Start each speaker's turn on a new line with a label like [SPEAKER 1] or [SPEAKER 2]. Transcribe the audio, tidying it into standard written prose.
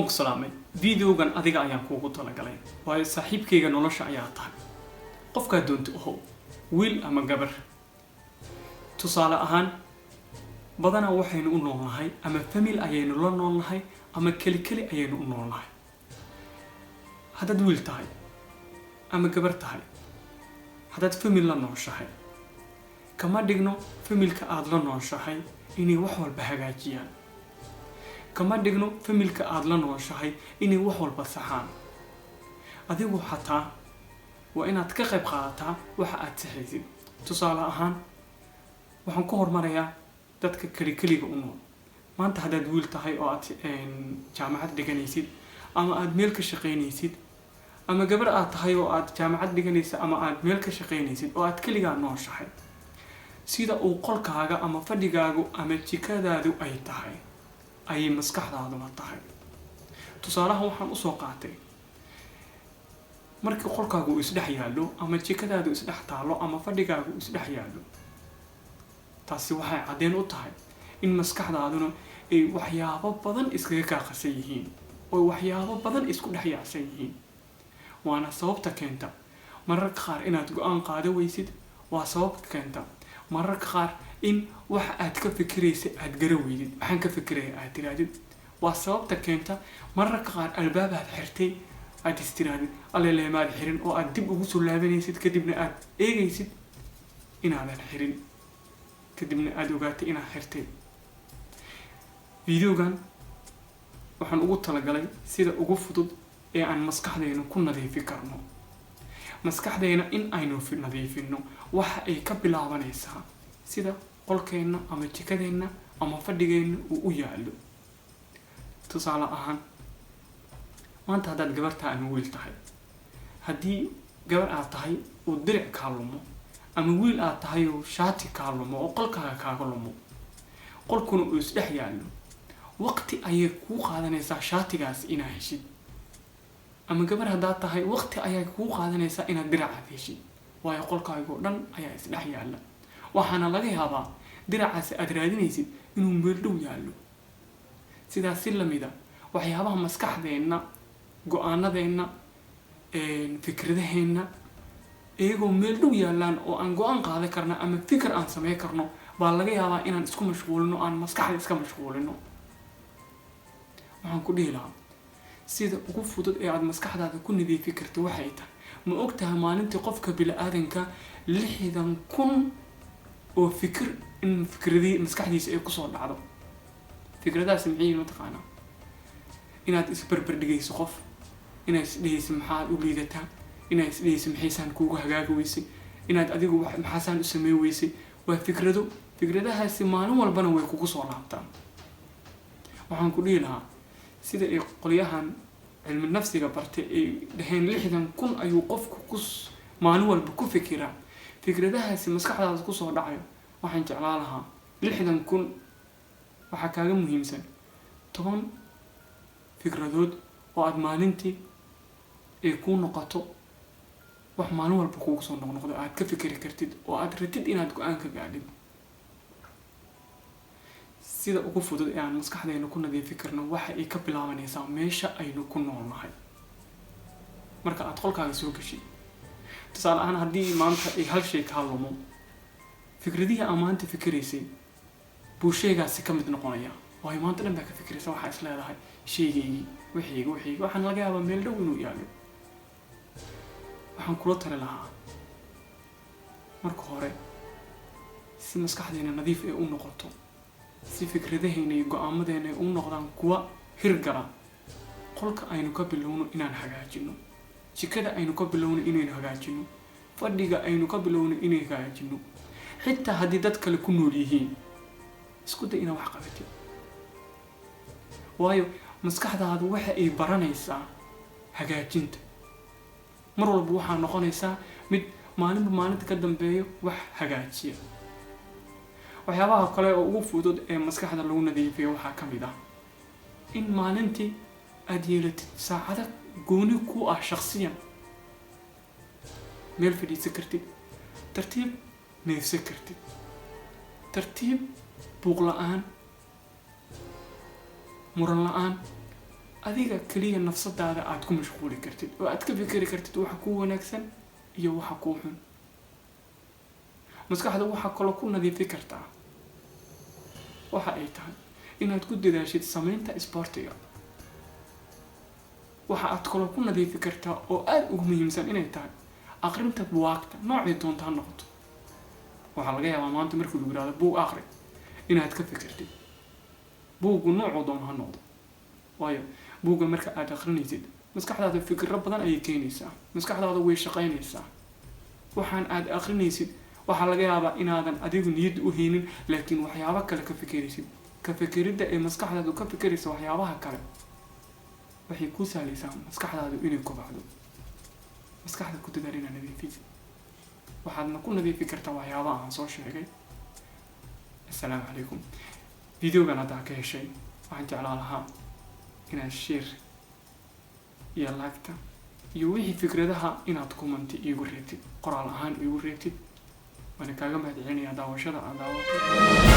[SPEAKER 1] Waan ku salaamay. Videogan adiga ayaan kuugu talagalay, waayo saaxiibkayga nolosha ayaa tahay. Qofkaa doonta ohow, wiil ama gabar. Tusaale ahaan, badanaa waxaynu u noolnahay ama family ayaynu la noolnahay ama keli keli ayaynu u noolnahay. Haddaad wiil tahay ama gabar tahay, haddaad family la nooshahay, kama dhigno familka aada la nooshahay inay wax walba hagaajiyaan. Kama dhigno familka aada la nooshahay inay wax walba saxaan. Adigu xataa waa inaad ka qayb qaadataa waxa aad saxaysid. Tusaale ahaan, waxaan ku hormarayaa dadka keli keliga u nool. Maanta haddaad wiil tahay oo aad jaamacad dhiganaysid ama aada meel ka shaqaynaysid, ama gabar aad tahay oo aad jaamacad dhiganaysid ama aad meel ka shaqaynaysid oo aad keligaa nooshahay, sida uu qolkaaga ama fadhigaagu ama jikadaadu ay tahay ayay maskaxdaaduna tahay. Tusaalaha waxaan usoo qaatay, markii qolkaagu uu isdhex yaallo ama jikadaadu isdhex taallo ama fadhigaagu uu isdhex yaallo, taasi waxay caddeyn u tahay in maskaxdaaduna ay waxyaabo badan iskaga kaa qasan yihiin oo waxyaabo badan isku dhex yaacsan yihiin. Waana sababta keenta mararka qaar inaad go'aan qaado weysid. Waa sababta keenta mararka qaar in waxa aad ka fikiraysa aad gara weydid, "Maxaan ka fikiraya?" aad tirahdid. Waa sababta keenta mararka qaar albaabaad xirtay aad is tirahdid, "Alleleemaad xirin," oo aad dib ugu soo laabanaysid, kadibna aad eegaysid inaadan xirin, kadibna aada ogaatay inaad xirtay. Videogan waxaan ugu talagalay sida ugu fudud ee aan maskaxdayna ku nadiifi karno. Maskaxdayna in aynu nadiifino waxa ay ka bilaabanaysaa sida qolkeenna ama jikadeenna ama fadhigeenna uu u yaallo. Tusaale ahaan, maanta haddaad gabar tahay ama wiil tahay, haddii gabar aad tahay uu diric kaa lumo, ama wiil aad tahay uu shaati kaa lumo oo qolkaaga kaaga lumo, qolkuna uu isdhex yaallo, waqti ayay kuu qaadanaysaa shaatigaas inaad heshid. Ama gabar haddaad tahay, waqti ayay kuu qaadanaysaa inaad diracaad heshid, waayo qolkaaga oo dhan ayaa isdhex yaalla. Waxaana laga yaabaa diracaasi aad raadinaysid inuu meel dhow yaallo. Sidaas si lamida, waxyaabaha maskaxdeenna, go'aanadeenna, fikradaheenna, iyagoo meel dhow yaallaan oo aan go'aan qaadan karno ama fikir aan sameyn karno, baa laga yaabaa inaan isku mashquulino, aan maskaxda iska mashquulino. Waxaan ku dhihi lahaa, sida ugu fudud ee aada maskaxdaada ku nadiifi karta waxay tahay: ma og tahay maalintii qofka bini-aadanka 60,000 oo fikir in fikradii maskaxdiisa ay kusoo dhacdo? Fikradahaasi maxay yihiin, mataqaanaa? Inaad isbarbardhigayso qof, inaad isdhehayso, "Maxaad u liidataa?" Inaad isdhehayso, "Maxaysaan kuugu hagaagi weysay?" Inaad adigu "Maxaasaan u sameyn weysay?" Waa fikrado. Fikradahaasi maalin walbana way kugu soo laabtaan. Waxaan ku dhihi lahaa, sida ay qolyahan cilmi nafsiga bartay ay dhaheen, 60,000 ayuu qofku ku maalin walba ku fikiraa. Fikradahaasi maskaxdaada kusoo dhacayo, waxaan jeclaa lahaa 60,000 waxaa kaaga muhiimsan 10 fikradood oo aada maalintii ay kuu noqoto wax maalin walba kugu soo noqnoqdo, aad ka fikiri kartid oo aad ratid inaad go'aan ka gaadhid. Sida ugu fudud ee aan maskaxdeena ku nadiifi karno waxa ay ka bilaabanaysaa meesha aynu ku noolnahay. Marka aad qolkaaga soo geshid, tusaale ahaan, haddii maanta ay hal shay kaa lumo, fikradihii aa maanta fikiraysay buu shaygaasi ka mid noqonaya, waayo maanta dhan baa ka fikiraysa. Waxaa is leedahay, "Shaygaygii, wixayga, wixayga." Waxaana laga yaabaa meel dhow inuu yaallo. Waxaan kula tali lahaa, marka hore, si maskaxdeena nadiif ay u noqoto, si fikradaheena iyo go'aamadeena ay u noqdaan kuwa hirgala, qolka aynu ka bilowno inaan hagaajino, jikada aynu ka bilowno inaynu hagaajino, fadhiga aynu ka bilowno inay hagaajino. Xitaa haddii dad kale ku nool yihiin, isku day inaad wax qabatid, waayo maskaxdaadu waxa ay baranaysaa hagaajinta. Mar walba waxaa noqonaysaa mid maalinba maalinta ka dambeeyo wax hagaajiya. Waxyaabaha kale oo ugu fudud ee maskaxda lagu nadiifiyo waxaa ka mid ah in maalintii aada yeelatid saacado gooni ku ah, shaksiyan meel fadhiisan kartid, tartiib neefsan kartid, tartiib, buuq la'aan, muran la'aan. Adiga keliya nafsadaada aad ku mashquuli kartid oo aad ka fikeri kartid waxa kuu wanaagsan iyo waxa kuu xun. Maskaxda waxaa kaloo ku nadiifi kartaa waxa ay tahay inaad ku dadaashid samaynta isboortiga. Waxa aad kaloo ku nadiifi kartaa oo aada ugu muhiimsan inay tahay aqrinta buwaagta, noocay doonta ha noqoto. Waxaa laga yaabaa maanta markii lagu yihahdo "buug aqri" inaad ka fikirtid buuggu noocuu doono ha noqdo, waayo buugga marka aad aqrinaysid maskaxdaada fikiro badan ayay keenaysaa, maskaxdaada way shaqaynaysaa. Waxaan aad aqrinaysid waxaa laga yaabaa inaadan adigu niyadda u haynin, laakiin waxyaabo kale ka fikiraysid. Ka fikiridda ee maskaxdaadu ka fikiraysa waxyaabaha kale waxay kuu sahlaysaa maskaxdaadu inay kobacdo. Maskaxda ku dadaal inaad nadiifisid, waxaadna ku nadiifi kartaa waxyaabaha aan soo sheegay. Assalaamu calaykum. Videogan haddaa ka heshay, waxaan jeclaa lahaa inaad share iyo like-ta iyo wixii fikradaha inaad comment iigu reebtid, qoraal ahaan iigu reebtid. Waana kaaga mahad celinayaa daawashada aad daawatay.